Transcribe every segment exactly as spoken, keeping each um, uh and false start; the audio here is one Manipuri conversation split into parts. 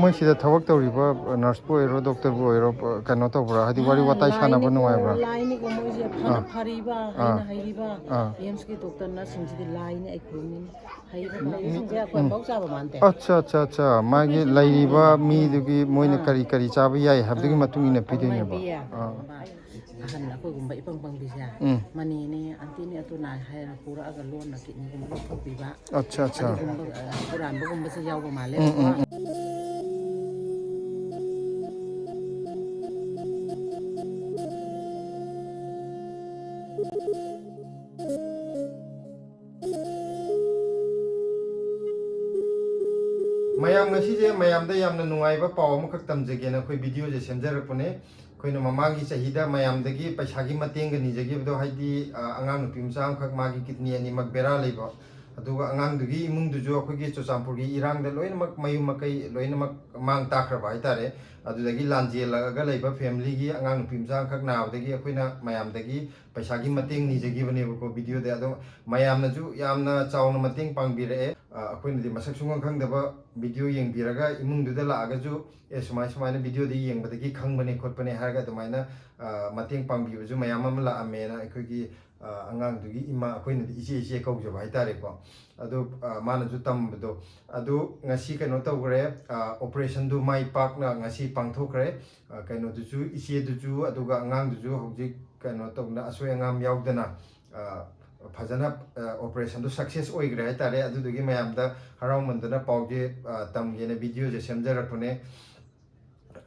ꯃꯣꯏ ꯁꯤꯗ ꯊꯕꯛ ꯇꯧꯔꯤꯕ ꯅꯔꯁꯄꯨ ꯑꯣꯏꯔꯣ, ꯗꯣꯛꯇꯔꯕꯨ ꯑꯣꯏꯔꯣ, ꯀꯩꯅꯣ ꯇꯧꯕ꯭ꯔꯥ? ꯍꯥꯏꯗꯤ ꯋꯥꯔꯤ ꯋꯥꯇꯥꯏ ꯁꯥꯟꯅꯕ ꯅꯨꯡꯉꯥꯏꯕ꯭ꯔꯥ? ꯂꯥꯏꯅꯤꯀꯣ ꯃꯣꯏꯁꯦ ꯐꯅ ꯑꯥ꯫ ꯐꯔꯤꯕ ꯑꯥ꯫ ꯍꯩꯅ ꯍꯩꯔꯤꯕ ꯑꯥ꯫ ꯑꯦꯝꯁꯀꯤ ꯗꯣꯛꯇꯔ ꯅꯔꯁꯁꯤꯡꯁꯤꯗꯤ ꯂꯥꯏꯅꯤ ꯑꯩ ꯈꯨꯔꯨꯝꯃꯤꯅꯤ꯫ ꯍꯩꯕ ꯃꯍꯩꯁꯤꯡꯁꯦ ꯑꯩꯈꯣꯏ ꯃꯧ ꯆꯥꯕ ꯃꯥꯟꯗꯦ꯫ ꯑꯠꯆꯥ ꯑꯠꯆꯥ ꯑꯠꯆꯥ, ꯃꯥꯒꯤ ꯂꯩꯔꯤꯕ ꯃꯤꯗꯨꯒꯤ ꯃꯣꯏꯅ ꯑꯥ꯫ ꯀꯔꯤ ꯀꯔꯤ ꯆꯥꯕ ꯌꯥꯏ ꯍꯥꯏꯕꯗꯨꯒꯤ ꯑꯥ꯫ ꯃꯇꯨꯡ ꯏꯟꯅ ꯑꯗꯨꯃꯥꯏꯅ ꯄꯤꯗꯣꯏꯅꯦꯕ꯫ ꯄꯤ ꯌꯥꯏ꯫ ꯑꯥ꯫ ꯑꯃ ꯑꯍꯟ ꯑꯩꯈꯣꯏꯒꯨꯝꯕ ꯏꯄꯪ ꯄꯪꯕꯤꯁꯦ ꯎꯝ꯫ ꯃꯅꯦꯅꯦ ꯑꯟꯇꯤꯅꯦ ꯑꯗꯨ ꯅꯥꯏ ꯍꯥꯏꯔ ꯄꯨꯔꯛꯑꯒ ꯂꯣꯟꯅ ꯀꯤꯠꯅꯤꯒꯨꯝꯕ ꯂꯧꯊꯣꯛꯄꯤꯕ ꯑꯠꯆꯥ ꯑꯠꯆꯥ꯫ ꯑꯗꯨꯒꯨꯝꯕ ꯑ, ꯍꯨꯔꯥꯟꯕꯒꯨꯝꯕꯁꯦ ꯌꯥꯎꯕ ꯃꯥꯜꯂꯦ꯫ ꯎꯝ, ꯎꯝ, ꯎꯝ꯫ ꯃꯌꯥꯝ, ꯉꯁꯤꯁꯦ ꯃꯌꯥꯝꯗ ꯌꯥꯝꯅ ꯅꯨꯡꯉꯥꯏꯕ ꯄꯥꯎ ꯑꯃꯈꯛ ꯇꯝꯖꯒꯦꯅ ꯑꯩꯈꯣꯏ ꯚꯤꯗꯤꯑꯣꯁꯦ ꯁꯦꯝꯖꯔꯛꯄꯅꯦ꯫ ꯑꯩꯈꯣꯏꯅ ꯃꯃꯥꯡꯒꯤ ꯆꯍꯤꯗ ꯃꯌꯥꯝꯗꯒꯤ ꯄꯩꯁꯥꯒꯤ ꯃꯇꯦꯡꯒ ꯅꯤꯖꯈꯤꯕꯗꯣ, ꯍꯥꯏꯗꯤ, ꯑ, ꯑꯉꯥꯡ ꯅꯨꯄꯤ ꯃꯆꯥ ꯑꯃꯈꯛ ꯃꯥꯒꯤ ꯀꯤꯠꯅꯤ ꯑꯅꯤꯃꯛ ꯕꯦꯔꯥ ꯂꯩꯕ, ꯑꯗꯨꯒ ꯑꯉꯥꯡꯗꯨꯒꯤ ꯏꯃꯨꯡꯗꯨꯁꯨ ꯑꯩꯈꯣꯏꯒꯤ ꯆꯨꯔꯆꯥꯟꯄꯨꯔꯒꯤ ꯏꯔꯥꯡꯗ ꯂꯣꯏꯅꯃꯛ ꯃꯌꯨꯝ ꯃꯀꯩ ꯂꯣꯏꯅꯃꯛ ꯃꯥꯡ ꯇꯥꯛꯈ꯭ꯔꯕ ꯍꯥꯏꯇꯥꯔꯦ꯫ ꯑꯗꯨꯗꯒꯤ ꯂꯥꯟꯖꯦꯜꯂꯛꯑꯒ ꯂꯩꯕ ꯐꯦꯃꯤꯂꯤꯒꯤ ꯑꯉꯥꯡ ꯅꯨꯄꯤ ꯃꯆꯥ ꯑꯃꯈꯛ ꯅꯥꯕꯗꯒꯤ ꯑꯩꯈꯣꯏꯅ ꯃꯌꯥꯝꯗꯒꯤ ꯄꯩꯁꯥꯒꯤ ꯃꯇꯦꯡ ꯅꯤꯖꯈꯤꯕꯅꯦꯕꯀꯣ ꯚꯤꯗꯤꯑꯣꯗ꯫ ꯑꯗꯣ ꯃꯌꯥꯝꯅꯁꯨ ꯌꯥꯝꯅ ꯆꯥꯎꯅ ꯃꯇꯦꯡ ꯄꯥꯡꯕꯤꯔꯛꯑꯦ꯫ ꯑ, ꯑꯩꯈꯣꯏꯅꯗꯤ ꯃꯁꯛ ꯁꯨꯡꯈꯪ ꯈꯪꯗꯕ ꯚꯤꯗꯤꯑꯣ ꯌꯦꯡꯕꯤꯔꯒ ꯏꯃꯨꯡꯗꯨꯗ ꯂꯥꯛꯑꯒꯁꯨ, "ꯑꯦ, ꯁꯨꯃꯥꯏ ꯁꯨꯃꯥꯏꯅ ꯚꯤꯗꯤꯑꯣꯗ ꯌꯦꯡꯕꯗꯒꯤ ꯈꯪꯕꯅꯦ ꯈꯣꯠꯄꯅꯦ" ꯍꯥꯏꯔꯒ ꯑꯗꯨꯃꯥꯏꯅ, ꯑ, ꯃꯇꯦꯡ ꯄꯥꯡꯕꯤꯕꯁꯨ ꯃꯌꯥꯝ ꯑꯃ ꯂꯥꯛꯑꯝꯃꯦꯅ ꯑꯩꯈꯣꯏꯒꯤ, ꯑ, ꯑꯉꯥꯡꯗꯨꯒꯤ ꯏꯃꯥ, ꯑꯩꯈꯣꯏꯅꯗꯤ ꯏꯆꯦ ꯏꯆꯦ ꯀꯧꯖꯕ ꯍꯥꯏꯇꯥꯔꯦꯀꯣ꯫ ꯑꯗꯣ, ꯑ, ꯃꯥꯅꯁꯨ ꯇꯝꯕꯗꯣ, ꯑꯗꯨ ꯉꯁꯤ ꯀꯩꯅꯣ ꯇꯧꯈ꯭ꯔꯦ, ꯑ, ꯑꯣꯄꯔꯦꯁꯟꯗꯨ ꯃꯥꯏ ꯄꯥꯛꯅ ꯉꯁꯤ ꯄꯥꯡꯊꯣꯛꯈ꯭ꯔꯦ꯫ ꯑ, ꯀꯩꯅꯣꯗꯨꯁꯨ, ꯏꯆꯦꯗꯨꯁꯨ ꯑꯗꯨꯒ ꯑꯉꯥꯡꯗꯨꯁꯨ ꯍꯧꯖꯤꯛ ꯀꯩꯅꯣ ꯇꯧꯗꯅ, ꯑꯁꯣꯏ ꯑꯉꯥꯝ ꯌꯥꯎꯗꯅ, ꯑ, ꯐꯖꯅ, ꯑ, ꯑꯣꯄꯔꯦꯁꯟꯗꯨ ꯁꯛꯁꯦꯁ ꯑꯣꯏꯈ꯭ꯔꯦ ꯍꯥꯏꯇꯥꯔꯦ꯫ ꯑꯗꯨꯗꯨꯒꯤ ꯃꯌꯥꯝꯗ ꯍꯔꯥꯎꯃꯟꯗꯅ ꯄꯥꯎꯁꯦ, ꯑ, ꯇꯝꯒꯦꯅ ꯚꯤꯗꯤꯑꯣꯁꯦ ꯁꯦꯝꯖꯔꯛꯄꯅꯦ꯫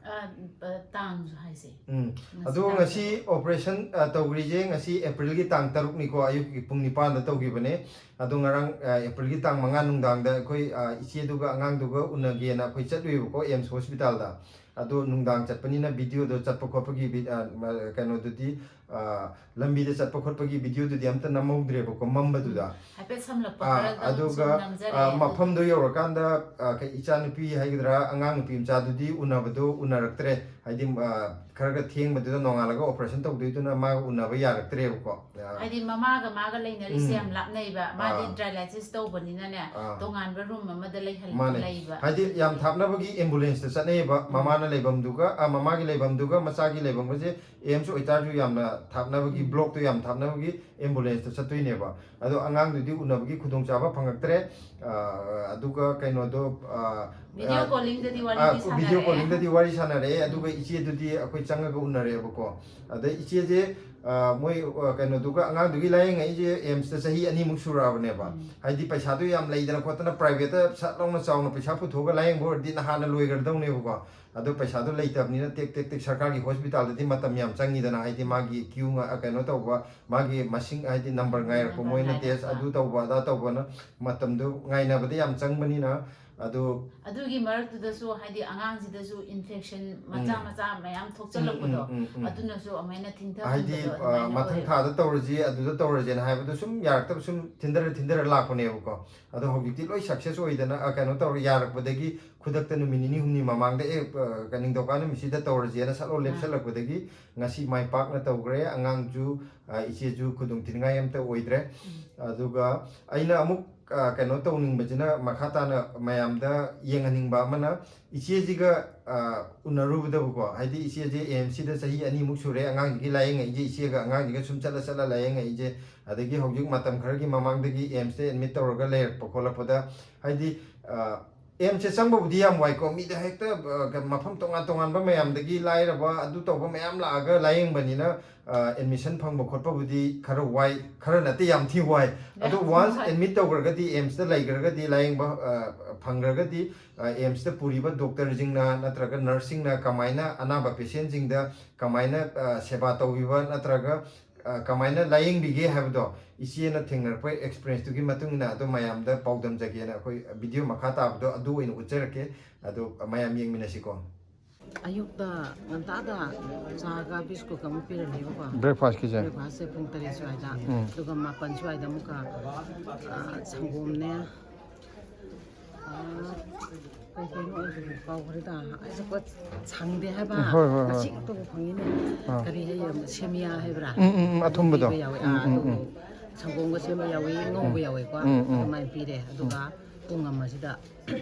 ꯑ, ꯑ, ꯇꯥꯡꯁꯨ ꯍꯥꯏꯁꯦ꯫ ꯎꯝ꯫ ꯉꯁꯤ ꯑꯗꯣ ꯇꯥꯡ ꯉꯁꯤ ꯇꯔꯨꯛ꯫ ꯑꯣꯄꯔꯦꯁꯟ, ꯑ, ꯇꯧꯈ꯭ꯔꯤꯁꯦ ꯉꯁꯤ ꯑꯦꯄ꯭ꯔꯤꯜꯒꯤ ꯇꯥꯡ ꯇꯔꯨꯛꯅꯤꯀꯣ, ꯑꯌꯨꯛꯀꯤ ꯄꯨꯡ ꯅꯤꯄꯥꯟꯗ ꯇꯧꯈꯤꯕꯅꯦ꯫ ꯑꯗꯣ ꯉꯔꯥꯡ, ꯑ, ꯑꯦꯄ꯭ꯔꯤꯜꯒꯤ ꯇꯥꯡ ꯃꯉꯥ ꯅꯨꯡꯗꯥꯡꯗ ꯑꯩꯈꯣꯏ, ꯑ, ꯏꯆꯦꯗꯨꯒ ꯑꯉꯥꯡꯗꯨꯒ ꯎꯅꯒꯦꯅ ꯑꯩꯈꯣꯏ ꯆꯠꯂꯨꯏꯕꯀꯣ ꯑꯦꯝꯁ ꯍꯣꯁꯄꯤꯇꯥꯜꯗ꯫ ꯑꯗꯣ ꯅꯨꯡꯗꯥꯡ ꯆꯠꯄꯅꯤꯅ ꯚꯤꯗꯤꯑꯣꯗꯣ ꯆꯠꯄ ꯈꯣꯠꯄꯒꯤ ꯚꯤ-, ꯑ, ꯃ-, ꯀꯩꯅꯣꯗꯨꯗꯤ, ꯑ, ꯂꯝꯕꯤꯗ ꯆꯠꯄ ꯈꯣꯠꯄꯒꯤ ꯚꯤꯗꯤꯑꯣꯗꯨꯗꯤ ꯑꯝꯇ ꯅꯝꯍꯧꯗ꯭ꯔꯦꯕꯀꯣ, ꯃꯝꯕꯗꯨꯗ꯫ ꯍꯥꯏꯐꯦꯠ ꯁꯝꯂꯞꯄ ꯑꯥ, ꯈꯔꯗꯪ ꯑꯗꯨꯒ, ꯁꯨꯝ ꯅꯝꯖꯔꯦ꯫ ꯑꯥ, ꯑꯗꯨ ꯃꯐꯝꯗꯣ ꯌꯧꯔꯀꯥꯟꯗ, ꯑꯥ, ꯀꯩ, ꯏꯆꯥꯅꯨꯄꯤ ꯍꯥꯏꯒꯗ꯭ꯔꯥ, ꯑꯉꯥꯡ ꯅꯨꯄꯤ ꯃꯆꯥꯗꯨꯗꯤ ꯎꯅꯕꯗꯣ ꯎꯅꯔꯛꯇ꯭ꯔꯦ꯫ ꯍꯥꯏꯗꯤ, ꯑꯥ, ꯈꯔꯒ ꯊꯦꯡꯕꯗꯨꯗ ꯅꯣꯡꯉꯥꯜꯂꯒ operation ꯇꯧꯗꯣꯏꯗꯨꯅ ꯃꯥꯒ ꯎꯅꯕ ꯌꯥꯔꯛꯇ꯭ꯔꯦꯕꯀꯣ꯫ ꯑ, ꯍꯥꯏꯗꯤ ꯃꯃꯥꯒ ꯃꯥꯒ ꯂꯩꯅꯔꯤꯁꯦ ꯎꯝ꯫ ꯌꯥꯝ ꯂꯥꯞꯅꯩꯕ, ꯃꯥꯗꯤ ꯑꯥ꯫ dialysis ꯇꯧꯕꯅꯤꯅꯅꯦ, ꯑꯥ꯫ ꯇꯣꯉꯥꯟꯕ room ꯑꯃꯗ ꯂꯩꯍꯜ ꯃꯥꯅꯦ꯫ ꯂꯩꯕ꯫ ꯍꯥꯏꯗꯤ ꯌꯥꯝ ꯊꯥꯞꯅꯕꯒꯤ ambulance ꯇ ꯆꯠꯅꯩꯌꯦꯕ꯫ ꯃꯃꯥꯅ ꯂꯩꯐꯝꯗꯨꯒ, ꯑ, ꯃꯃꯥꯒꯤ ꯂꯩꯐꯝꯗꯨꯒ ꯃꯆꯥꯒꯤ ꯂꯩꯐꯝꯒꯁꯦ ꯑꯦꯝꯁ ꯑꯣꯏꯇꯥꯔꯁꯨ ꯌꯥꯝꯅ ꯊꯥꯞꯅꯕꯒꯤ, ꯎꯝ꯫ block ꯇꯣ ꯌꯥꯝ ꯊꯥꯞꯅꯕꯒꯤ ambulance ꯇ ꯆꯠꯇꯣꯏꯅꯦꯕ꯫ ꯑꯗꯣ ꯑꯉꯥꯡꯗꯨꯗꯤ ꯎꯅꯕꯒꯤ ꯈꯨꯗꯣꯡꯆꯥꯕ ꯐꯪꯉꯛꯇ꯭ꯔꯦ꯫ ꯑ, ꯑꯗꯨꯒ ꯀꯩꯅꯣꯗꯣ, ꯑ, Video ꯑ, callingꯗꯗꯤ ꯑ, ꯋꯥꯔꯤꯗꯤ video ꯁꯥꯟꯅꯔꯛꯑꯦ꯫ callingꯗꯗꯤ ꯋꯥꯔꯤ ꯁꯥꯟꯅꯔꯛꯑꯦ꯫ ꯑꯗꯨꯒ ꯏꯆꯦꯗꯨꯗꯤ ꯑꯩꯈꯣꯏ ꯆꯪꯉꯒ ꯎꯅꯔꯦꯕꯀꯣ꯫ ꯑꯗꯩ ꯏꯆꯦꯁꯦ, ꯑ, ꯃꯣꯏ, ꯑ, ꯀꯩꯅꯣꯗꯨꯒ, ꯑꯉꯥꯡꯗꯨꯒꯤ ꯂꯥꯏꯌꯦꯡꯉꯛꯏꯁꯦ ꯑꯦꯝꯁꯇ ꯆꯍꯤ ꯑꯅꯤꯃꯨꯛ ꯁꯨꯔꯛꯑꯕꯅꯦꯕ꯫ ꯎꯝ꯫ ꯍꯥꯏꯗꯤ ꯄꯩꯁꯥꯗꯣ ꯌꯥꯝ ꯂꯩꯗꯅ ꯈꯣꯠꯇꯅ private ꯇ ꯁꯠ ꯂꯥꯎꯅ ꯆꯥꯎꯅ ꯄꯩꯁꯥ ꯄꯨꯊꯣꯛꯑꯒ ꯂꯥꯏꯌꯦꯡꯕ ꯑꯣꯏꯔꯗꯤ ꯅꯍꯥꯟꯅ ꯂꯣꯏꯈ꯭ꯔꯗꯧꯅꯦꯕꯀꯣ꯫ ꯑꯗꯣ ꯄꯩꯁꯥꯗꯣ ꯂꯩꯇꯕꯅꯤꯅ ꯇꯦꯛ ꯇꯦꯛ ꯇꯦꯛ ꯁꯔꯀꯥꯔꯒꯤ hospital ꯗꯗꯤ ꯃꯇꯝ ꯌꯥꯝ ꯆꯪꯉꯤꯗꯅ, ꯍꯥꯏꯗꯤ ꯃꯥꯒꯤ queue ꯉ-, ꯀꯩꯅꯣ ꯇꯧꯕ, ꯃꯥꯒꯤ ꯃꯁꯤꯡ, ꯍꯥꯏꯗꯤ number ꯉꯥꯏꯔꯛꯄ, Number ꯃꯣꯏꯅ ꯉꯥꯏꯔꯛꯄ꯫ Test ꯑꯗꯨ ꯇꯧꯕ ꯑꯗꯥ ꯇꯧꯕꯅ ꯃꯇꯝꯗꯣ ꯉꯥꯏꯅꯕꯗ ꯌꯥꯝ ꯆꯪꯕꯅꯤꯅ꯫ ꯑꯗꯣ ꯑꯗꯨꯒꯤ ꯃꯔꯛꯇꯨꯗꯁꯨ ꯍꯥꯏꯗꯤ ꯑꯉꯥꯡꯁꯤꯗꯁꯨ infection ꯃꯆꯥ ꯎꯝ꯫ ꯃꯆꯥ ꯃꯌꯥꯝ ꯊꯣꯛꯆꯜꯂꯛꯄꯗꯣ, ꯎꯝ, ꯎꯝ, ꯎꯝ, ꯎꯝ꯫ ꯑꯗꯨꯅꯁꯨ ꯑꯃꯥꯏꯅ ꯍꯥꯏꯗꯤ, ꯊꯤꯡꯊꯍꯟꯕꯗꯣ ꯑ, ꯑꯗꯨꯃꯥꯏꯅ ꯃꯊꯪ ꯑꯣꯏꯌꯦꯕ꯫ ꯊꯥꯗ ꯇꯧꯔꯁꯤ, ꯑꯗꯨꯗ ꯇꯧꯔꯁꯦꯅ ꯍꯥꯏꯕꯗꯣ ꯁꯨꯝ ꯌꯥꯔꯛꯇꯕ, ꯁꯨꯝ ꯊꯤꯟꯊꯔ ꯊꯤꯟꯊꯔ ꯂꯥꯛꯄꯅꯦꯕꯀꯣ꯫ ꯑꯗꯣ ꯍꯧꯖꯤꯛꯇꯤ ꯂꯣꯏ success ꯑꯣꯏꯗꯅ, ꯑ, ꯀꯩꯅꯣ ꯇꯧꯔ ꯌꯥꯔꯛꯄꯗꯒꯤ ꯈꯨꯗꯛꯇ ꯅꯨꯃꯤꯠ ꯅꯤꯅꯤ ꯍꯨꯝꯅꯤ ꯃꯃꯥꯡꯗ, "ꯑꯦ, ꯑ, ꯅꯤꯡꯊꯧꯀꯥ ꯅꯨꯃꯤꯠꯁꯤꯗ ꯇꯧꯔꯁꯦꯅ" ꯁꯠ ꯂꯥꯎ ꯑꯥ꯫ ꯂꯦꯞꯁꯜꯂꯛꯄꯗꯒꯤ ꯉꯁꯤ ꯃꯥꯏ ꯄꯥꯛꯅ ꯇꯧꯈ꯭ꯔꯦ꯫ ꯑꯉꯥꯡꯁꯨ, ꯑ, ꯏꯆꯦꯁꯨ ꯈꯨꯗꯣꯡ ꯊꯤꯅꯤꯡꯉꯥꯏ ꯑꯝꯇ ꯑꯣꯏꯗ꯭ꯔꯦ꯫ ꯎꯝ꯫ ꯑꯗꯨꯒ ꯑꯩꯅ ꯑꯃꯨꯛ, ꯑ, ꯀꯩꯅꯣ ꯇꯧꯅꯤꯡꯕꯁꯤꯅ, ꯃꯈꯥ ꯇꯥꯅ ꯃꯌꯥꯝꯗ ꯌꯦꯡꯍꯟꯅꯤꯡꯕ ꯑꯃꯅ, ꯏꯆꯦꯁꯤꯒ, ꯑ, ꯎꯅꯔꯨꯕꯗꯕꯨꯀꯣ, ꯍꯥꯏꯗꯤ ꯏꯆꯦꯁꯦ ꯑꯦꯝꯁꯁꯤꯗ ꯆꯍꯤ ꯑꯅꯤꯃꯨꯛ ꯁꯨꯔꯦ ꯑꯉꯥꯡꯁꯤꯒꯤ ꯂꯥꯏꯌꯦꯡꯉꯛꯏꯁꯦ, ꯏꯆꯦꯒ ꯑꯉꯥꯡꯁꯤꯒ ꯁꯨꯝ ꯆꯠꯂ ꯆꯠꯂ ꯂꯥꯏꯌꯦꯡꯉꯛꯏꯁꯦ꯫ ꯑꯗꯒꯤ ꯍꯧꯖꯤꯛ ꯃꯇꯝ ꯈꯔꯒꯤ ꯃꯃꯥꯡꯗꯒꯤ ꯑꯦꯝꯁꯇ admit ꯇꯧꯔꯒ ꯂꯩꯔꯛꯄ ꯈꯣꯠꯂꯛꯄꯗ, ꯍꯥꯏꯗꯤ, ꯑ, ꯑꯦꯝꯁꯁꯦ ꯆꯪꯕꯕꯨꯗꯤ ꯌꯥꯝ ꯋꯥꯏꯀꯣ, ꯃꯤꯗ ꯍꯦꯛꯇ, ꯑ, ꯃꯐꯝ ꯇꯣꯉꯥꯟ ꯇꯣꯉꯥꯟꯕ ꯃꯌꯥꯝꯗꯒꯤ ꯂꯥꯏꯔꯕ ꯑꯗꯨ ꯇꯧꯕ ꯃꯌꯥꯝ ꯂꯥꯛꯑꯒ ꯂꯥꯏꯌꯦꯡꯕꯅꯤꯅ, ꯑ, admission ꯐꯪꯕ ꯈꯣꯠꯄꯕꯨꯗꯤ ꯈꯔ ꯋꯥꯏ, ꯈꯔ ꯅꯠꯇꯦ, ꯌꯥꯝ ꯊꯤ ꯋꯥꯏ꯫ ꯑꯗꯣ ꯌꯥꯝ once ꯋꯥꯏ꯫ admit ꯇꯧꯈ꯭ꯔꯒꯗꯤ, ꯑꯦꯝꯁꯇ ꯂꯩꯈ꯭ꯔꯒꯗꯤ, ꯂꯥꯏꯌꯦꯡꯕ, ꯑ, ꯐꯪꯈ꯭ꯔꯒꯗꯤ, ꯑ, ꯑꯦꯝꯁꯇ ꯄꯨꯔꯤꯕ doctor ꯁꯤꯡꯅ ꯅꯠꯇ꯭ꯔꯒ nurse ꯁꯤꯡꯅ ꯀꯃꯥꯏꯅ ꯑꯅꯥꯕ patient ꯁꯤꯡꯗ ꯀꯃꯥꯏꯅ, ꯑ, ꯁꯦꯕꯥ ꯇꯧꯕꯤꯕ ꯅꯠꯇ꯭ꯔꯒ, ꯑ, ꯀꯃꯥꯏꯅ ꯂꯥꯏꯌꯦꯡꯕꯤꯒꯦ ꯍꯥꯏꯕꯗꯣ ꯏꯆꯦꯅ ꯊꯦꯡꯅꯔꯛꯄ experience ꯇꯨꯒꯤ ꯃꯇꯨꯡ ꯏꯟꯅ ꯑꯗꯨ ꯃꯌꯥꯝꯗ ꯄꯥꯎꯗꯝꯖꯒꯦꯅ ꯑꯩꯈꯣꯏ video ꯃꯈꯥ ꯇꯥꯕꯗꯣ ꯑꯗꯨ ꯑꯣꯏꯅ ꯎꯠꯆꯔꯛꯀꯦ꯫ ꯑꯗꯣ ꯃꯌꯥꯝ ꯌꯦꯡꯃꯤꯟꯅꯁꯤꯀꯣ꯫ ꯑꯌꯨꯛꯇ ꯉꯟꯇꯥꯗ ꯆꯥꯒ ꯕꯤꯁꯀꯨꯠꯀ ꯑꯃ ꯄꯤꯔꯝꯃꯦꯕꯀꯣ꯫ Breakfast ꯀꯤꯁꯦ? Breakfast ꯁꯦ ꯄꯨꯡ ꯇꯔꯦꯠ ꯁ꯭ꯋꯥꯏꯗ꯫ ꯎꯝ꯫ ꯑꯗꯨꯒ ꯃꯥꯄꯟ ꯁ꯭ꯋꯥꯏꯗ ꯑꯃꯨꯛꯀ, ꯑ, ꯁꯪꯒꯣꯝꯅꯦ, ꯑ, ꯀꯩ ꯀꯩꯅꯣ ꯑꯩꯁꯨ ꯀꯥꯎꯈ꯭ꯔꯦꯗ꯫ ꯑꯩꯁꯨ ꯄꯣꯠ ꯁꯪꯗꯦ ꯍꯥꯏꯕ꯫ ꯍꯣꯏ, ꯍꯣꯏ, ꯍꯣꯏ꯫ ꯉꯁꯤ ꯈꯛꯇꯕꯨ ꯐꯪꯉꯤꯅꯦ꯫ ꯑꯥ꯫ ꯀꯔꯤ ꯍꯥꯏꯌꯦ? ꯁꯦꯃꯤꯌꯥ ꯍꯥꯏꯕ꯭ꯔꯥ? ꯎꯝ, ꯎꯝ, ꯎꯝ, ꯑꯊꯨꯝꯕꯗꯣ꯫ ꯄꯤꯕ ꯌꯥꯎꯋꯦ꯫ ꯎꯝ, ꯑꯥ, ꯎꯝ, ꯑꯗꯨ ꯎꯝ꯫ ꯁꯪꯒꯣꯝꯒ ꯁꯦꯝꯕ ꯌꯥꯎꯋꯤ, ꯉꯧꯕ ꯌꯥꯎꯋꯦꯀꯣ꯫ ꯎꯝ, ꯎꯝ꯫ ꯑꯗꯨꯃꯥꯏꯅ ꯄꯤꯔꯦ꯫ ꯑꯗꯨꯒ ꯄꯨꯡ ꯑꯃꯁꯤꯗ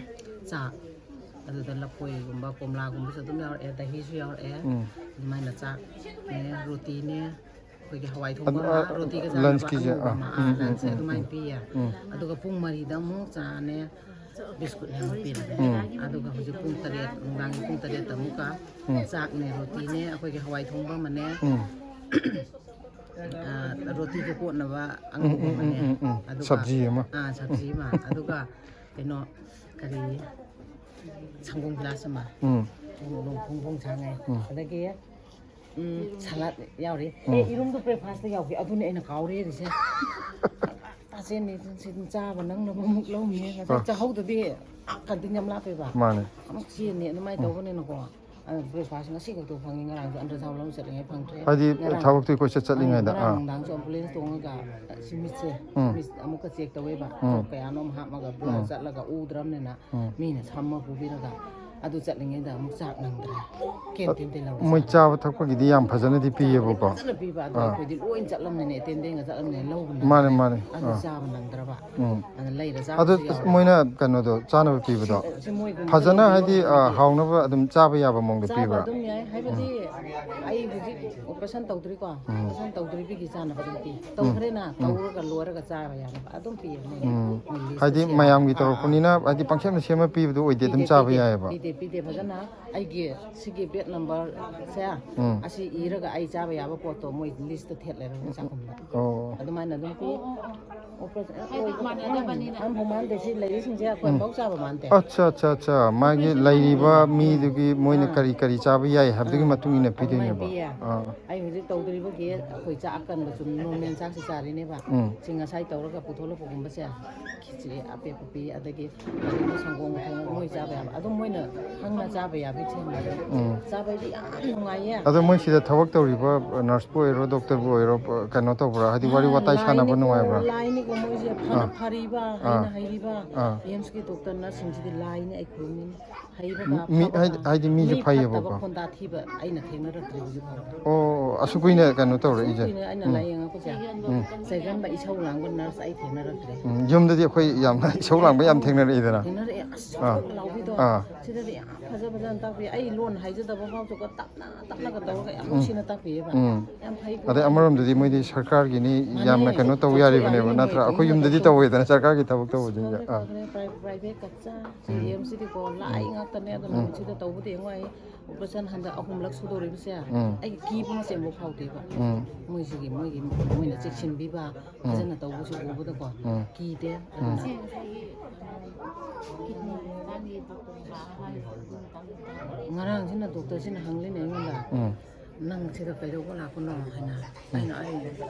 ꯆꯥꯛ, ꯑꯗꯨꯗ ꯂꯐꯣꯏꯒꯨꯝꯕ, ꯀꯣꯝꯂꯥꯒꯨꯝꯕꯁꯨ ꯑꯗꯨꯝ ꯌꯥꯎꯔꯛꯑꯦ, ꯗꯍꯤꯁꯨ ꯌꯥꯎꯔꯛꯑꯦ꯫ ꯎꯝ꯫ ꯑꯗꯨꯃꯥꯏꯅ ꯆꯥꯛꯅꯦ, ꯔꯣꯇꯤꯅꯦ, ꯑꯩꯈꯣꯏꯒꯤ ꯍꯋꯥꯏ ꯑꯗꯨ, ꯊꯣꯡꯕ ꯑ, ꯑꯃ, ꯔꯣꯇꯤꯒ ꯆꯥꯅꯕ lunchꯀꯤꯁꯦ, ꯑꯉꯧꯕ ꯑꯥ, ꯑꯃ, ꯎꯝ, ꯑꯥ, ꯎꯝ, lunchꯁꯦ ꯎꯝ, ꯑꯗꯨꯃꯥꯏꯅ ꯎꯝ, ꯄꯤꯌꯦ꯫ ꯎꯝ꯫ ꯑꯗꯨꯒ ꯄꯨꯡ ꯃꯔꯤꯗ ꯑꯃꯨꯛ ꯆꯥꯅꯦ, ꯕꯤꯁꯀꯨꯠꯅꯦ ꯑꯃꯨꯛ ꯄꯤꯔꯅꯤ꯫ ꯎꯝ꯫ ꯑꯗꯨꯒ ꯍꯧꯖꯤꯛ ꯄꯨꯡ ꯇꯔꯦꯠ, ꯅꯨꯡꯗꯥꯡꯒꯤ ꯄꯨꯡ ꯇꯔꯦꯠꯇ ꯑꯃꯨꯛꯀ ꯎꯝ꯫ ꯆꯥꯛꯅꯦ, ꯔꯣꯇꯤꯅꯦ, ꯑꯩꯈꯣꯏꯒꯤ ꯍꯋꯥꯏ ꯊꯣꯡꯕ ꯑꯃꯅꯦ, ꯎꯝ꯫ ꯑ, ꯔꯣꯇꯤꯒ ꯀꯣꯠꯅꯕ ꯎꯝ, ꯎꯝ, ꯎꯝ, ꯑꯃꯅꯦ꯫ ꯎꯝ, ꯎꯝ꯫ ꯑꯗꯨꯒ, ꯁꯕꯖꯤ ꯑꯃ꯫ ꯑꯥ, ꯁꯕꯖꯤ ꯑꯃ꯫ ꯑꯗꯨꯒ ꯀꯩꯅꯣ, ꯀꯔꯤ, ꯁꯪꯒꯣꯝ ꯒꯤꯂꯥꯁ ꯑꯃ꯫ ꯎꯝ꯫ ꯐꯣꯡ ꯐꯣꯡ ꯁꯥꯡꯉꯦ꯫ ꯎꯝ꯫ ꯑꯗꯒꯤ, ꯎꯝ, ꯁꯂꯥꯗ ꯌꯥꯎꯔꯤ꯫ ꯎꯝ꯫ ꯑꯦ, ꯏꯔꯨꯝꯗꯣ breakfastꯇ ꯌꯥꯎꯈꯤ꯫ ꯑꯗꯨꯅꯦ ꯑꯩꯅ ꯀꯥꯎꯔꯦ ꯍꯥꯏꯔꯤꯁꯦ꯫ ꯇꯥꯁꯦꯅꯤ, ꯁꯤ ꯑꯗꯨꯝ ꯆꯥꯕ ꯅꯪꯅꯕ ꯑꯃꯨꯛ ꯂꯧꯅꯤ꯫ ꯉꯁꯥꯏ ꯑꯥ꯫ ꯆꯥꯍꯧꯗꯕꯤ, ꯑꯥ, canteen ꯌꯥꯝ ꯂꯥꯞꯄꯦꯕ꯫ ꯃꯥꯅꯦ꯫ ꯑꯃꯨꯛ ꯆꯦꯟꯅꯤ, ꯑꯗꯨꯃꯥꯏꯅ ꯇꯧꯕꯅꯤꯅꯀꯣ꯫ ꯑꯗꯨ breakfast ꯉꯁꯤ ꯈꯛꯇ ꯐꯪꯉꯤ, ꯉꯔꯥꯡꯁꯨ ultrasound ꯂꯧ ꯆꯠꯂꯤꯉꯩ ꯐꯪꯗ꯭ꯔꯦ꯫ ꯍꯥꯏꯗꯤ ꯉꯔꯥꯡ, ꯊꯕꯛꯇꯨ ꯀꯣꯏꯆꯠ ꯑꯪ, ꯆꯠꯂꯤꯉꯩꯗ, ꯉꯔꯥꯡ ꯑꯥ꯫ ꯅꯨꯡꯗꯥꯡꯁꯨ ambulance ꯇꯣꯡꯉꯒ, ꯑ, ꯁꯤ ꯃꯤꯠꯁꯦ, ꯎꯝ꯫ ꯃꯤꯠ ꯑꯃꯨꯛꯀ check ꯇꯧꯋꯦꯕ꯫ ꯎꯝ꯫ Drop ꯀꯌꯥꯅꯣꯝ ꯍꯥꯞꯄꯒ, blood ꯎꯝ꯫ ꯆꯠꯂꯒ ꯎꯗ꯭ꯔꯕꯅꯤꯅ, ꯎꯝ꯫ ꯃꯤꯅ ꯁꯝꯃ ꯄꯨꯕꯤꯔꯒ, ꯑꯗꯨ ꯆꯠꯂꯤꯉꯩꯗ ꯑꯃꯨꯛ ꯆꯥꯛ ꯅꯪꯗ꯭ꯔꯦ꯫ Canteenꯗꯩ ꯂꯧꯔ ꯃꯣꯏ ꯆꯥꯔꯦ꯫ ꯆꯥꯕ ꯊꯛꯄꯒꯤꯗꯤ ꯌꯥꯝ ꯐꯖꯅꯗꯤ ꯆꯥꯕꯗꯤ ꯄꯤꯌꯦꯕꯀꯣ꯫ ꯐꯖꯅ ꯄꯤꯕ, ꯑꯗꯣ ꯑꯥ꯫ ꯑꯩꯈꯣꯏꯗꯤ ꯂꯣꯏ ꯆꯠꯂꯝꯅꯤꯅ, attendantꯒ ꯆꯠꯂꯝꯅꯤꯅ ꯂꯧꯕ ꯃꯥꯅꯦ, ꯅꯪꯗ꯭ꯔꯦ꯫ ꯃꯥꯅꯦ꯫ ꯑꯗꯨ ꯑꯥ꯫ ꯆꯥꯕ ꯅꯪꯗ꯭ꯔꯕ꯫ ꯎꯝ꯫ ꯑꯗ ꯂꯩꯔ ꯑꯗꯨ ꯆꯥꯕꯁꯨ ꯌꯥꯎꯔꯦ꯫ ꯃꯣꯏꯅ ꯀꯩꯅꯣꯗꯣ ꯆꯥꯅꯕ ꯄꯤꯕꯗꯣ ꯁꯤ, ꯁꯤ ꯃꯣꯏꯒꯨꯝꯕ ꯐꯖꯅ ꯂꯧꯕ ꯍꯥꯏꯗꯤ, ꯑ, ꯃꯐꯝꯗꯤ ꯍꯥꯎꯅꯕ ꯑꯗꯨꯝ ꯆꯥꯕ ꯌꯥꯕ ꯃꯑꯣꯡꯗ ꯆꯥꯕ ꯄꯤꯕ꯭ꯔꯥ? ꯑꯗꯨꯝ ꯌꯥꯏ, ꯍꯥꯏꯕꯗꯤ ꯑꯩ ꯍꯧꯖꯤꯛ operation ꯇꯧꯗ꯭ꯔꯤꯀꯣ, ꯎꯝ꯫ Operation ꯇꯧꯗ꯭ꯔꯤꯕꯒꯤ ꯆꯥꯅꯕ ꯑꯗꯨꯝ ꯄꯤ꯫ ꯎꯝ꯫ ꯇꯧꯈ꯭ꯔꯦꯅ, ꯎꯝ꯫ ꯇꯧꯔꯒ ꯂꯣꯏꯔꯒ ꯆꯥꯕ ꯌꯥꯅꯕ ꯑꯗꯨꯝ ꯄꯤꯌꯦ ꯃꯣꯏꯅ꯫ ꯎꯝ꯫ ꯃꯣꯏ listꯇ ꯍꯥꯏꯗꯤ ꯁꯦꯝꯃꯦ꯫ ꯃꯌꯥꯝꯒꯤ ꯑꯥ, ꯑꯥ꯫ ꯇꯧꯔꯛꯄꯅꯤꯅ, ꯍꯥꯏꯗꯤ ꯄꯪꯁꯦꯝꯗ ꯁꯦꯝꯃ ꯄꯤꯕꯗꯣ ꯑꯣꯏꯗꯦ, ꯑꯗꯨꯝ ꯄꯤꯗꯦ, ꯆꯥꯕ ꯄꯤꯗꯦ, ꯌꯥꯏꯑꯕ꯫ ꯄꯤꯗꯦ, ꯄꯤꯗꯦ꯫ ꯐꯖꯅ ꯑꯩꯒꯤ ꯁꯤꯒꯤ bed numberꯁꯦ, ꯎꯝ꯫ ꯑꯁꯤ ꯏꯔꯒ ꯑꯩ ꯆꯥꯕ ꯌꯥꯕ ꯄꯣꯠꯇꯣ ꯃꯣꯏ listꯇ ꯊꯦꯠ ꯂꯩꯔꯕꯅꯤ ꯆꯥꯛꯈꯨꯝꯗ꯫ ꯑꯣ꯫ ꯑꯗꯨꯃꯥꯏꯅ ꯑꯗꯨꯝ ꯄꯤ꯫ Operation, ꯑꯝꯐꯥꯎ ꯃꯥꯟꯅꯗꯦ, ꯁꯤ ꯂꯩꯔꯤꯁꯤꯡꯁꯦ ꯑꯩꯈꯣꯏ ꯎꯝ꯫ ꯑꯝꯐꯥꯎ ꯆꯥꯕ ꯃꯥꯟꯗꯦ꯫ ꯑꯠꯆꯥ, ꯑꯠꯆꯥ, ꯑꯠꯆꯥ꯫ ꯃꯥꯒꯤ ꯂꯩꯔꯤꯕ ꯃꯤꯗꯨꯒꯤ ꯃꯣꯏꯅ ꯑꯥ꯫ ꯀꯔꯤ ꯀꯔꯤ ꯆꯥꯕ ꯌꯥꯏ ꯍꯥꯏꯕꯗꯨꯒꯤ ꯑꯥ꯫ ꯃꯇꯨꯡ ꯏꯟꯅ ꯄꯤꯗꯣꯏꯅꯦꯕ꯫ ꯄꯤꯌꯦ꯫ ꯑꯥ꯫ ꯑꯩ ꯍꯧꯖꯤꯛ ꯇꯧꯗ꯭ꯔꯤꯕꯒꯤ ꯑꯩꯈꯣꯏ ꯆꯥꯛ ꯑꯀꯟꯕ ꯆꯨꯝ ꯅꯣꯔꯃꯦꯜ ꯆꯥꯛꯁꯤ ꯆꯥꯔꯤꯅꯦꯕ꯫ ꯎꯝ꯫ ꯁꯤ ꯉꯁꯥꯏ ꯇꯧꯔꯒ ꯄꯨꯊꯣꯛꯂꯛꯄꯒꯨꯝꯕꯁꯦ ꯈꯤꯆ꯭ꯔꯤ ꯑꯄꯦꯠꯄ ꯄꯤ, ꯑꯗꯒꯤ ꯀꯔꯤꯅꯣ ꯁꯪꯒꯣꯝꯒ ꯊꯣꯡꯉꯒ ꯃꯣꯏ ꯆꯥꯕ ꯌꯥꯕ꯫ ꯑꯗꯨꯝ ꯃꯣꯏꯅ ꯈꯪꯅ ꯆꯥꯕ ꯌꯥꯕꯒꯤ ꯁꯦꯝꯕ꯫ ꯎꯝ꯫ ꯆꯥꯕꯩꯗꯤ ꯌꯥꯝ ꯅꯨꯡꯉꯥꯏꯌꯦ꯫ ꯑꯗꯣ ꯃꯣꯏ ꯁꯤꯗ ꯊꯕꯛ ꯇꯧꯔꯤꯕ ꯅꯔꯁꯄꯨ ꯑꯣꯏꯔꯣ, ꯗꯣꯛꯇꯔꯕꯨ ꯑꯣꯏꯔꯣ, ꯀꯩꯅꯣ ꯇꯧꯕ꯭ꯔꯥ? ꯍꯥꯏꯗꯤ ꯋꯥꯔꯤ ꯋꯥꯇꯥꯏ ꯁꯥꯟꯅꯕ ꯂꯥꯏꯅꯤꯀꯣ, ꯅꯨꯡꯉꯥꯏꯕ꯭ꯔꯥ? ꯂꯥꯏꯅꯤꯀꯣ ꯃꯣꯏꯁꯦ ꯐꯅ ꯑꯥ꯫ ꯐꯔꯤꯕ, ꯑꯥ꯫ ꯍꯩꯅ ꯍꯩꯔꯤꯕ꯫ ꯑꯥ꯫ ꯑꯦꯝꯁꯀꯤ ꯗꯣꯛꯇꯔ ꯅꯔꯁꯁꯤꯡꯁꯤꯗꯤ ꯂꯥꯏꯅꯤ ꯑꯩ ꯈꯨꯔꯨꯝꯃꯤꯅꯤ꯫ ꯍꯩꯕꯒ ꯃꯤ, ꯍꯥꯏꯗꯤ, ꯐꯕꯒ꯫ ꯍꯥꯏꯗꯤ ꯃꯤꯁꯨ ꯃꯤ ꯐꯠꯇꯕ ꯐꯩꯌꯦꯕꯀꯣ꯫ ꯈꯣꯟꯗꯥ ꯊꯤꯕ ꯑꯩꯅ ꯊꯦꯡꯅꯔꯛꯇ꯭ꯔꯤ ꯍꯧꯖꯤꯛ ꯐꯥꯎꯕ꯫ ꯑꯣ, ꯑꯁꯨꯛ ꯀꯨꯏꯅ ꯀꯩꯅꯣ ꯇꯧꯔꯛꯏꯁꯦ? ꯑꯁꯨꯛ ꯀꯨꯏꯅ ꯑꯩꯅ ꯎꯝ꯫ ꯂꯥꯏꯌꯦꯡꯉꯛꯄꯁꯦ꯫ ꯎꯝ꯫ ꯆꯩꯒꯟꯕ ꯏꯁꯧ ꯂꯥꯡꯕ ꯅꯔꯁ ꯑꯩ ꯊꯦꯡꯅꯔꯛꯇ꯭ꯔꯦ꯫ ꯎꯝ, ꯌꯨꯝꯗꯗꯤ ꯑꯩꯈꯣꯏ ꯌꯥꯝꯅ ꯏꯁꯧ ꯂꯥꯡꯕ ꯌꯥꯝ ꯊꯦꯡꯅꯔꯛꯏꯗꯅ꯫ ꯊꯦꯡꯅꯔꯛꯑꯦ꯫ ꯑꯁ ꯑꯥ꯫ ꯁꯣꯛ ꯂꯥꯎꯕꯤꯗꯣ꯫ ꯑꯥ꯫ ꯁꯤꯗꯗꯤ ꯌꯥꯝ ꯐꯖ ꯐꯖꯅ ꯇꯥꯛꯄꯤ꯫ ꯑꯩ ꯂꯣꯟ ꯍꯥꯏꯖꯗꯕ ꯐꯥꯎꯁꯨꯀꯣ ꯇꯞꯅ ꯇꯞꯅꯒ ꯇꯧꯔꯒ ꯌꯥꯝ ꯎꯝ꯫ ꯅꯨꯡꯁꯤꯅ ꯇꯥꯛꯄꯤꯑꯕ꯫ ꯎꯝ꯫ ꯌꯥꯝ ꯐꯩꯀꯣ꯫ ꯑꯗꯩ ꯑꯃꯔꯣꯝꯗꯗꯤ ꯃꯣꯏꯗꯤ ꯁꯔꯀꯥꯔꯒꯤꯅꯤ, ꯃꯥꯅꯦ꯫ ꯌꯥꯝꯅ ꯀꯩꯅꯣ ꯇꯧ ꯆꯥꯎꯊꯣꯛꯑꯦ ꯌꯥꯔꯤꯕꯅꯦꯕ ꯍꯥꯏꯕꯅꯤ ꯅꯠꯇ꯭ꯔꯥ? ꯃꯣꯏ ꯑꯩꯈꯣꯏ ꯌꯨꯝꯗꯗꯤ ꯇꯧꯕ꯫ ꯇꯧꯋꯦꯗꯅ ꯁꯔꯀꯥꯔꯒꯤ ꯊꯕꯛ ꯑꯁ ꯇꯧꯕꯁꯤꯡꯁꯦ꯫ ꯐꯈ꯭ꯔꯦ, ꯑꯥ꯫ ꯐꯈ꯭ꯔꯦ, ꯄ꯭ꯔꯥꯏ-, ꯄ꯭ꯔꯥꯏꯚꯦꯠ ꯀꯠꯆꯥ꯫ ꯁꯤ ꯎꯝ꯫ ꯑꯦꯝꯁꯤꯗꯤꯀꯣ ꯂꯥꯏ ꯎꯝ꯫ ꯉꯥꯛꯇꯅꯦ꯫ ꯑꯗꯨꯅ ꯎꯝ꯫ ꯁꯤꯗ ꯇꯧꯕꯗꯨꯁꯦ ꯎꯝ꯫ ꯑꯩ ꯀꯤꯕ ꯑꯃ ꯆꯦꯟꯕ ꯐꯥꯎꯗꯦꯕ꯫ ꯎꯝ꯫ ꯃꯣꯏꯁꯤꯒꯤ, ꯃꯣꯏꯒꯤ, ꯃꯣꯏꯅ ꯆꯦꯛꯁꯤꯟꯕꯤꯕ, ꯎꯝ꯫ ꯐꯖꯅ ꯇꯧꯕꯁꯨ ꯎꯕꯗꯀꯣ ꯎꯝ꯫ ꯀꯤꯗꯦ꯫ ꯎꯝ꯫ ꯑꯗꯨꯅ ꯉꯔꯥꯡꯁꯤꯅ ꯗꯣꯛꯇꯔꯁꯤꯅ ꯍꯪꯂꯤꯅꯦ ꯑꯩꯉꯣꯟꯗ, ꯎꯝ꯫ "ꯅꯪ ꯁꯤꯗ ꯀꯩꯗꯧꯕ ꯂꯥꯛꯄꯅꯣ?" ꯍꯥꯏꯅ꯫ ꯑꯩꯅ, "ꯑꯩ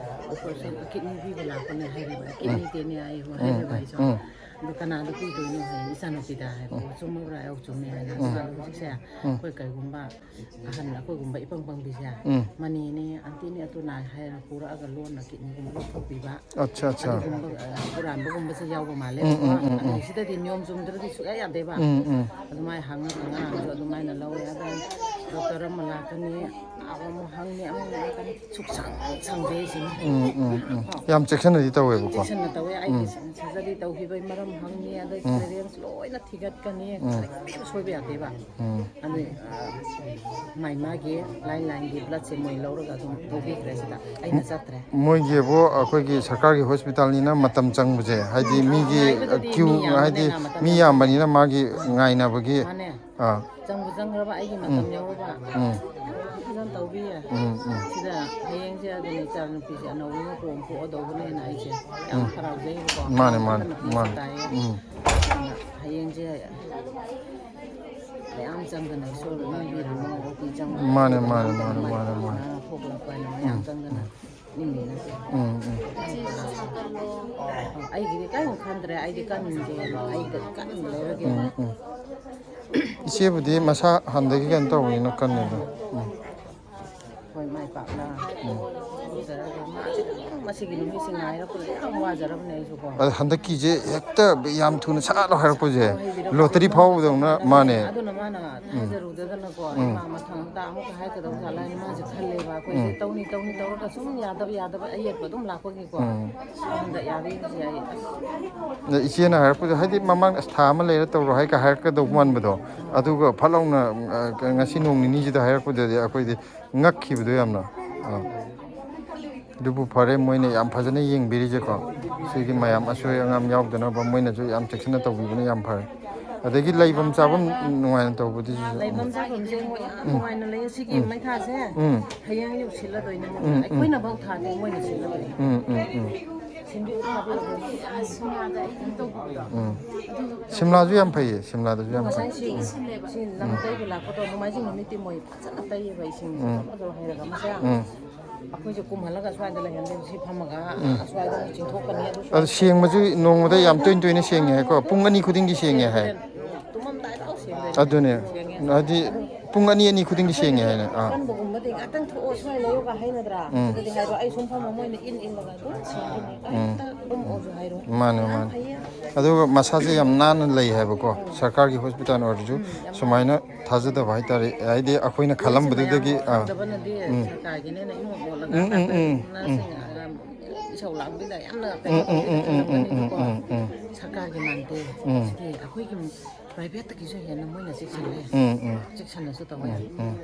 ꯑꯣꯄꯔꯦꯁꯟ ꯀꯤꯠꯅꯤ ꯄꯤꯕ ꯂꯥꯛꯄꯅꯦ" ꯍꯥꯏꯔꯦꯕ꯫ "ꯀꯤꯠꯅꯤ ꯇꯦꯅꯦ ꯑꯩ" ꯍꯥꯏꯔꯦꯕ ꯑꯩꯁꯨ꯫ ꯎꯝ꯫ "ꯑꯗꯣ ꯀꯅꯥꯗ ꯄꯤꯗꯣꯏꯅꯣ?" ꯍꯥꯏ꯫ "ꯏꯆꯥꯅꯨꯄꯤꯗ" ꯍꯥꯏꯕ꯫ "ꯑꯣ, ꯆꯨꯝꯃꯕ꯭ꯔꯥ?" "ꯑꯧ, ꯆꯨꯝꯃꯦ" ꯍꯥꯏꯅ꯫ ꯑꯗꯨꯀꯥꯟꯗ ꯍꯧꯖꯤꯛꯁꯦ ꯑꯩꯈꯣꯏ ꯀꯩꯒꯨꯝꯕ ꯑꯍꯟ ꯑꯩꯈꯣꯏꯒꯨꯝꯕ ꯏꯄꯪ ꯄꯪꯕꯤꯁꯦ ꯎꯝ꯫ ꯃꯅꯦꯅꯦ, ꯑꯟꯇꯤꯅꯦ, ꯑꯇꯨ ꯅꯥꯏ ꯍꯥꯏꯔꯒ ꯄꯨꯔꯛꯑꯒ ꯂꯣꯟꯅ ꯀꯤꯠꯅꯤꯒꯨꯝꯕ ꯂꯧꯊꯣꯛꯄꯤꯕ꯫ ꯑꯠꯆꯥ, ꯑꯠꯆꯥ꯫ ꯑꯗꯨꯒꯨꯝꯕ, ꯑ, ꯍꯨꯔꯥꯟꯕꯒꯨꯝꯕꯁꯦ ꯌꯥꯎꯕ ꯎꯝ, ꯃꯥꯜꯂꯦꯕꯀꯣ꯫ ꯎꯝ, ꯎꯝ, ꯑꯗꯨ ꯎꯝ꯫ ꯁꯤꯗꯗꯤ ꯅꯤꯌꯣꯝ ꯆꯨꯝꯗ꯭ꯔꯗꯤ ꯁꯨꯛꯌꯥ ꯌꯥꯗꯦꯕ꯫ ꯎꯝ, ꯎꯝ꯫ ꯑꯗꯨꯃꯥꯏꯅ ꯍꯪꯉꯒ ꯉꯔꯥꯡꯁꯨ ꯑꯗꯨꯃꯥꯏꯅ ꯂꯧꯋꯦ꯫ ꯑꯗ ꯗꯣꯛꯇꯔ ꯑꯃ ꯂꯥꯛꯀꯅꯤ, ꯑꯃꯨꯛ ꯍꯪꯅꯤ, ꯑꯃꯨꯛ ꯂꯥꯛꯀꯅꯤ, ꯁꯨꯛꯁꯪ ꯁꯪꯗꯦ ꯁꯤꯅꯤ꯫ ꯎꯝ, ꯎꯝ, ꯎꯝ꯫ ꯌꯥꯝ ꯆꯦꯛꯁꯤꯟꯅꯗꯤ ꯇꯧꯋꯦꯕꯀꯣ꯫ ꯆꯦꯛꯁꯤꯟꯅ ꯇꯧꯋꯦ꯫ ꯎꯝ꯫ ꯑꯩꯒꯤ ꯁꯔꯖꯔꯤ ꯇꯧꯈꯤꯕꯒꯤ ꯃꯔꯝ ꯍꯪꯉꯤ, ꯑꯗꯩ ꯎꯝ꯫ ꯀ꯭ꯂꯤꯌꯔꯦꯟꯁ ꯂꯣꯏꯅ ꯊꯤꯒꯠꯀꯅꯤ꯫ ꯎꯝ꯫ ꯀꯔꯤꯝ ꯁꯣꯏꯕ ꯌꯥꯗꯦꯕ꯫ ꯎꯝ꯫ ꯑꯗꯨ, ꯑ, ꯃꯥꯏ ꯃꯥꯒꯤ ꯂꯥꯏꯟ ꯂꯥꯏꯟꯒꯤ ꯕ꯭ꯂꯗꯁꯦ ꯃꯣꯏ ꯂꯧꯔꯒ ꯑꯗꯨꯝ ꯂꯧꯕꯤꯈ꯭ꯔꯦ ꯁꯤꯗ꯫ ꯑꯩꯅ ꯆꯠꯇ꯭ꯔꯦ꯫ ꯃꯣꯏꯒꯤꯕꯨ ꯑꯩꯈꯣꯏꯒꯤ ꯁꯔꯀꯥꯔꯒꯤ ꯍꯣꯁꯄꯤꯇꯥꯜꯅꯤꯅ ꯃꯇꯝ ꯆꯪꯕꯁꯦ, ꯍꯥꯏꯗꯤ ꯃꯤꯒꯤ ꯉꯥꯏꯕꯗꯗꯤ ꯀ꯭ꯌꯨ, ꯃꯤ ꯌꯥꯝꯕꯅꯤꯅ ꯍꯥꯏꯗꯤ ꯃꯇꯝ ꯃꯤ ꯌꯥꯝ ꯌꯥꯝꯕꯅꯤꯅ ꯃꯥꯒꯤ ꯉꯥꯏꯅꯕꯒꯤ꯫ ꯃꯥꯅꯦ꯫ ꯑꯥ꯫ ꯆꯪꯕꯨ ꯆꯪꯈ꯭ꯔꯕ ꯑꯩꯒꯤ ꯃꯇꯝ ꯌꯧꯔꯕ꯫ ꯎꯝ꯫ ꯐꯖꯅ ꯇꯧꯕꯤꯌꯦ꯫ ꯎꯝ, ꯎꯝ꯫ ꯁꯤꯗ ꯍꯌꯦꯡꯁꯦ ꯑꯗꯨꯅ ꯏꯆꯥ ꯅꯨꯄꯤꯁꯦ ꯑꯅꯧꯕ ꯑꯃ ꯄꯣꯝ ꯄꯣꯛꯑꯗꯧꯕꯅꯦꯅ ꯑꯩꯁꯦ ꯌꯥꯝ ꯎꯝ꯫ ꯍꯔꯥꯎꯖꯩꯕꯀꯣ꯫ ꯃꯥꯅꯦ, ꯌꯥꯝ ꯃꯥꯅꯦ, ꯀꯟꯅ ꯃꯇꯦꯡꯁꯨ ꯃꯥꯅꯦ꯫ ꯇꯥꯏꯌꯦ꯫ ꯎꯝ꯫ ꯑꯗꯨꯅ ꯍꯌꯦꯡꯁꯦ ꯃꯌꯥꯝ ꯆꯪꯗꯅ ꯏꯁꯣꯔ ꯂꯝꯕꯤꯔꯝꯃꯣ, ꯑꯣꯇꯤ ꯆꯪꯗꯅ ꯃꯥꯅꯦ, ꯃꯥꯅꯦ, ꯃꯥꯅꯦ, ꯃꯥꯅꯦ, ꯃꯥꯅꯦ꯫ ꯊꯣꯛꯂꯛꯄ ꯍꯥꯏꯅ ꯃꯌꯥꯝ ꯆꯪꯗꯅ ꯅꯤꯡꯉꯤꯅ꯫ ꯎꯝ, ꯎꯝ꯫ ꯑꯩꯒꯤꯗꯤ ꯀꯔꯤꯝ ꯈꯟꯗ꯭ꯔꯦ, ꯑꯩꯗꯤ ꯀꯟꯗꯦ, ꯑꯩꯗꯤ ꯀꯟꯅ ꯂꯩꯔꯒꯦ꯫ ꯎꯝ, ꯎꯝ꯫ ꯏꯆꯦꯕꯨꯗꯤ ꯃꯁꯥ ꯍꯥꯟꯗꯒꯤ ꯀꯩꯅꯣ ꯇꯧꯕꯅꯤꯅ ꯀꯟꯅꯤꯗ꯫ ꯎꯝ꯫ ꯍꯣꯏ, ꯃꯥꯏ ꯄꯥꯛꯅ ꯎꯝ꯫ ꯇꯧꯖꯔꯒꯦ꯫ ꯃꯥꯁꯦ ꯑꯗꯨꯝ ꯃꯁꯤꯒꯤ ꯅꯨꯃꯤꯠꯁꯦ ꯉꯥꯏꯔꯛꯄꯗ ꯌꯥꯝ ꯋꯥꯖꯔꯕꯅꯦ ꯑꯩꯁꯨꯀꯣ꯫ ꯑꯗ ꯍꯟꯗꯛꯀꯤꯁꯦ ꯍꯦꯛꯇ ꯌꯥꯝ ꯊꯨꯅ ꯁꯠ ꯂꯥꯎ ꯍꯥꯏꯔꯛꯄꯁꯦ, ꯍꯩꯕꯤꯔꯛꯄ ꯂꯣꯇꯔꯤ ꯐꯥꯎꯕꯗꯧꯅ꯫ ꯃꯥꯅꯦ꯫ ꯑꯗꯨꯅ ꯃꯥꯅ ꯎꯝ꯫ ꯊꯥꯖꯔꯨꯗꯗꯅꯀꯣ, ꯎꯝ꯫ ꯏꯃꯥ ꯃꯊꯪ ꯍꯞꯇꯥ ꯑꯃꯨꯛꯀ ꯍꯥꯏꯔꯛꯀꯗꯧ ꯖꯥꯠꯂ ꯍꯥꯏꯅ ꯃꯥꯁꯦ ꯈꯜꯂꯦꯕ꯫ ꯑꯩꯈꯣꯏꯁꯦ ꯎꯝ꯫ ꯇꯧꯅꯤ ꯇꯧꯅꯤ ꯇꯧꯔꯒ ꯁꯨꯝ ꯌꯥꯗꯕ ꯌꯥꯗꯕ ꯑꯌꯦꯠꯄ ꯑꯗꯨꯝ ꯂꯥꯛꯄꯒꯤꯀꯣ꯫ ꯎꯝ꯫ ꯍꯟꯗꯛ ꯌꯥꯕꯤꯕꯁꯦ ꯑꯩ ꯑꯁ꯫ ꯑꯗ ꯏꯆꯦꯅ ꯍꯥꯏꯔꯛꯄꯗ, ꯍꯥꯏꯗꯤ ꯃꯃꯥꯡ ꯑꯁ ꯊꯥ ꯑꯃ ꯂꯩꯔ ꯇꯧꯔꯣ ꯍꯥꯏꯒ ꯍꯥꯏꯔꯛꯀꯗꯧꯕ ꯃꯥꯟꯕꯗꯣ, ꯑꯗꯨꯒ ꯐꯠ ꯂꯥꯎꯅ, ꯑ, ꯉꯁꯤ ꯅꯣꯡ ꯅꯤꯅꯤꯁꯤꯗ ꯍꯥꯏꯔꯛꯄꯗꯗꯤ ꯑꯩꯈꯣꯏꯗꯤ ꯉꯛꯈꯤꯕꯗꯣ ꯌꯥꯝꯅ꯫ ꯑꯥ꯫ ꯑꯗꯨꯕꯨ ꯐꯔꯦ, ꯃꯣꯏꯅ ꯌꯥꯝ ꯐꯖꯅ ꯌꯦꯡꯕꯤꯔꯤꯁꯦꯀꯣ꯫ ꯁꯤꯒꯤ ꯃꯌꯥꯝ ꯑꯁꯣꯏ ꯑꯉꯥꯝ ꯌꯥꯎꯗꯅꯕ ꯃꯣꯏꯅꯁꯨ ꯌꯥꯝ ꯆꯦꯛꯁꯤꯟꯅ ꯇꯧꯕꯤꯕꯅ ꯌꯥꯝ ꯐꯔꯦ꯫ ꯑꯗꯒꯤ ꯂꯩꯐꯝ ꯆꯥꯐꯝ ꯅꯨꯡꯉꯥꯏꯅ ꯇꯧꯕꯗꯨꯁꯨ꯫ ꯂꯩꯐꯝ ꯆꯥꯐꯝꯁꯦ ꯃꯣꯏ ꯌꯥꯝ ꯎꯝ꯫ ꯅꯨꯡꯉꯥꯏꯅ ꯂꯩ꯫ ꯁꯤꯒꯤ ꯎꯝ꯫ ꯃꯩꯊꯥꯁꯦ ꯎꯝ꯫ ꯍꯌꯦꯡ ꯑꯌꯨꯛ ꯁꯤꯜꯂꯗꯣꯏꯅꯦ ꯃꯣꯏꯅ꯫ ꯎꯝ, ꯎꯝ꯫ ꯑꯩꯈꯣꯏꯅ ꯐꯥꯎ ꯊꯥꯗꯦ, ꯃꯣꯏꯅ ꯁꯤꯜꯂꯗꯣꯏꯅꯦ꯫ ꯎꯝ, ꯎꯝ, ꯎꯝ꯫ ꯁꯤꯟꯕꯤꯌꯨ ꯊꯥꯕꯤꯌꯨ꯫ ꯁꯤꯝꯂꯥꯗ ꯑꯩ ꯀꯩꯅꯣ ꯇꯧꯕꯗꯣ꯫ ꯎꯝ꯫ ꯁꯤꯝꯂꯥꯁꯨ ꯌꯥꯝ ꯐꯩꯌꯦ, ꯁꯤꯝꯂꯥꯗꯁꯨ ꯌꯥꯝ ꯐꯩ꯫ ꯉꯁꯥꯏ ꯁꯤ, ꯁꯤ ꯂꯝ ꯎꯝ꯫ ꯇꯩꯕ ꯂꯥꯛꯄꯗꯣ ꯅꯣꯡꯃꯥꯏꯖꯤꯡ ꯅꯨꯃꯤꯠꯇꯤ ꯃꯣꯏ ꯐꯖꯅ ꯇꯩꯌꯦꯕ ꯏꯁꯤꯡ ꯎꯝ꯫ ꯐꯖ ꯐꯖꯕ ꯍꯩꯔꯒ ꯃꯁꯦ꯫ ꯎꯝ꯫ ꯑꯩꯈꯣꯏꯁꯦ ꯀꯨꯝꯍꯜꯂꯒ ꯁ꯭ꯋꯥꯏꯗ ꯂꯩꯍꯟꯗꯦ, ꯁꯤ ꯐꯝꯃꯒ ꯎꯝ꯫ ꯑꯁ꯭ꯋꯥꯏꯗ ꯑꯃꯨꯛ ꯆꯤꯡꯊꯣꯛꯀꯅꯤ, ꯑꯗꯨ ꯑꯗꯨ ꯁ꯭ꯋꯥꯏꯗ ꯁꯦꯡꯕꯁꯨ ꯅꯣꯡꯃꯗ ꯌꯥꯝ ꯇꯣꯏꯅ ꯇꯣꯏꯅ ꯁꯦꯡꯉꯦ ꯍꯥꯏꯀꯣ, ꯄꯨꯡ ꯑꯅꯤ ꯈꯨꯗꯤꯡꯒꯤ ꯁꯦꯡꯉꯦ ꯍꯥꯏ꯫ ꯁꯦꯡꯉꯦ, ꯇꯨꯝꯃꯝꯗꯥꯏꯐꯥꯎ ꯁꯦꯡꯗꯣꯏꯅꯦ꯫ ꯑꯗꯨꯅꯦ꯫ ꯁꯦꯡꯉꯦ꯫ ꯍꯥꯏꯗꯤ ꯑꯗꯨ ꯄꯨꯡ ꯑꯅꯤ ꯑꯅꯤ ꯈꯨꯗꯤꯡꯒꯤ ꯁꯦꯡꯉꯦ ꯍꯥꯏꯅꯦ꯫ ꯑꯥ꯫ ꯑꯀꯟꯕꯒꯨꯝꯕꯗꯤ ꯉꯥꯛꯇꯪ ꯊꯣꯛꯑꯣ ꯁ꯭ꯋꯥꯏ ꯂꯩꯌꯨꯒ ꯍꯥꯏꯅꯗ꯭ꯔꯥ? ꯎꯝ꯫ ꯑꯗꯨꯗꯤ ꯍꯥꯏꯔꯣ, ꯑꯩ ꯁꯨꯝ ꯐꯝꯃ ꯃꯣꯏꯅ ꯏꯟ ꯏꯜꯂꯒ ꯑꯗꯨꯝ ꯁꯦꯡꯗꯣꯏꯅꯦ꯫ ꯎꯝ꯫ ꯀꯔꯤꯝꯇ ꯀꯨꯝꯃꯛꯑꯣꯁꯨ ꯍꯥꯏꯔꯣꯏ꯫ ꯃꯥꯅꯦ, ꯌꯥꯝ ꯃꯥꯅꯦ꯫ ꯐꯩꯌꯦ꯫ ꯑꯗꯨꯒ ꯃꯁꯥꯁꯦ ꯌꯥꯝ ꯅꯥꯟꯅ ꯂꯩ ꯍꯥꯏꯕꯀꯣ꯫ ꯁꯔꯀꯥꯔꯒꯤ ꯍꯣꯁꯄꯤꯇꯥꯜ ꯑꯣꯏꯔꯁꯨ ꯎꯝ, ꯌꯥꯝ ꯁꯨꯃꯥꯏꯅ ꯊꯥꯖꯗꯕ ꯍꯥꯏꯇꯥꯔꯦ꯫ ꯍꯥꯏꯗꯤ ꯑꯩꯈꯣꯏꯅ ꯈꯜꯂꯝꯕꯗꯨꯗꯒꯤ, ꯃꯌꯥꯝ ꯑꯥ꯫ ꯇꯧꯗꯕꯅꯗꯤ ꯎꯝ꯫ ꯁꯔꯀꯥꯔꯒꯤꯅꯦꯅ ꯏꯃꯣꯠ ꯃꯣꯠꯂꯒ ꯎꯝ, ꯎꯝ, ꯗꯥꯛꯇꯔ ꯎꯝ, ꯎꯝ꯫ ꯅꯔꯁꯁꯤꯡ, ꯑ, ꯏꯁꯧ ꯂꯥꯡꯕꯤꯗ ꯌꯥꯝꯅ ꯀꯩꯅꯣ ꯎꯝ, ꯎꯝ, ꯇꯧꯕꯤꯗ ꯎꯝ, ꯎꯝ, ꯎꯝ, ꯈꯜꯂꯝꯒꯅꯤꯕꯀꯣ꯫ ꯎꯝ, ꯎꯝ꯫ ꯁꯔꯀꯥꯔꯒꯤ ꯃꯥꯟꯗꯦ꯫ ꯎꯝ꯫ ꯁꯤꯗꯤ ꯑꯩꯈꯣꯏꯒꯤ ꯄ꯭ꯔꯥꯏꯚꯦꯠꯇꯒꯤꯁꯨ ꯍꯦꯟꯅ ꯃꯣꯏꯅ ꯆꯦꯛꯁꯤꯜꯂꯦ꯫ ꯎꯝ, ꯎꯝ꯫ ꯆꯦꯛꯁꯤꯟꯅꯁꯨ ꯇꯧꯋꯦ꯫ ꯎꯝ, ꯎꯝ꯫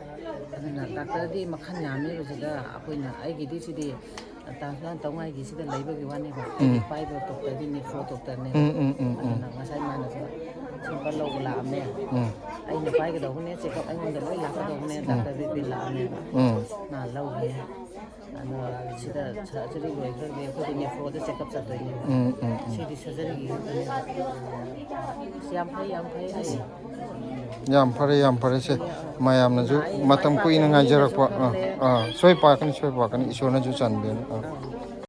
ꯑꯗꯨꯅ ꯗꯥꯛꯇꯔꯗꯤ ꯃꯈꯜ ꯌꯥꯝꯃꯦꯕ ꯁꯤꯗ꯫ ꯑꯩꯈꯣꯏꯅ ꯑꯩꯒꯤꯗꯤ ꯁꯤꯗꯤ transplant ꯇꯧꯉꯥꯏꯒꯤ ꯁꯤꯗ ꯂꯩꯕꯒꯤ ꯋꯥꯅꯦꯕ꯫ ꯎꯝ꯫ ꯑꯩꯒꯤ ꯄꯥꯏꯕ ꯗꯣꯛꯇꯔꯗꯤ nephro ꯗꯣꯛꯇꯔꯅꯦꯕ꯫ ꯎꯝ, ꯎꯝ, ꯎꯝ, ꯎꯝ꯫ ꯑꯗꯨꯅ ꯉꯁꯥꯏ ꯃꯥꯅꯁꯨ ꯁꯦꯝꯄꯜ ꯂꯧꯕ ꯂꯥꯛꯑꯝꯃꯦ꯫ ꯎꯝ꯫ ꯑꯩꯅ ꯄꯥꯏꯒꯗꯧꯕꯅꯦ, ꯆꯦꯛꯑꯞ ꯑꯩꯉꯣꯟꯗ ꯂꯣꯏ ꯂꯥꯛꯀꯗꯧꯕꯅꯦ꯫ ꯎꯝ꯫ ꯗꯥꯛꯇꯔ ꯕꯤꯄꯤꯟ ꯂꯥꯛꯑꯝꯃꯦꯕ꯫ ꯎꯝ꯫ ꯃꯥ ꯂꯧꯒꯦ꯫ ꯑꯗꯣ ꯁꯤꯗ ꯁꯔꯖꯔꯤ ꯂꯣꯏꯈ꯭ꯔꯒꯗꯤ ꯑꯩꯈꯣꯏꯗꯤ ꯅꯦꯐ꯭ꯔꯣꯗ ꯆꯦꯛꯑꯞ ꯆꯠꯇꯣꯏꯅꯦꯕ꯫ ꯎꯝ, ꯎꯝ, ꯎꯝ꯫ ꯁꯤꯗꯤ ꯁꯔꯖꯔꯤꯒꯤ ꯉꯥꯛꯇꯅꯦꯕ꯫ ꯑꯁ, ꯌꯥꯝ ꯐꯩ, ꯌꯥꯝ ꯐꯩ꯫ ꯑꯩ ꯌꯥꯝ ꯐꯔꯦ, ꯌꯥꯝ ꯐꯔꯦ ꯁꯦ꯫ ꯃꯌꯥꯝꯅꯁꯨ ꯃꯇꯝ ꯀꯨꯏꯅ ꯉꯥꯏꯖꯔꯛꯄ꯫ ꯑꯥ, ꯑꯥ, ꯁꯣꯏ ꯄꯥꯛꯀꯅꯤ, ꯁꯣꯏ ꯄꯥꯛꯀꯅꯤ꯫ ꯏꯁꯣꯔꯅꯁꯨ ꯆꯥꯟꯕꯤꯔꯅꯤ꯫ ꯑꯥ꯫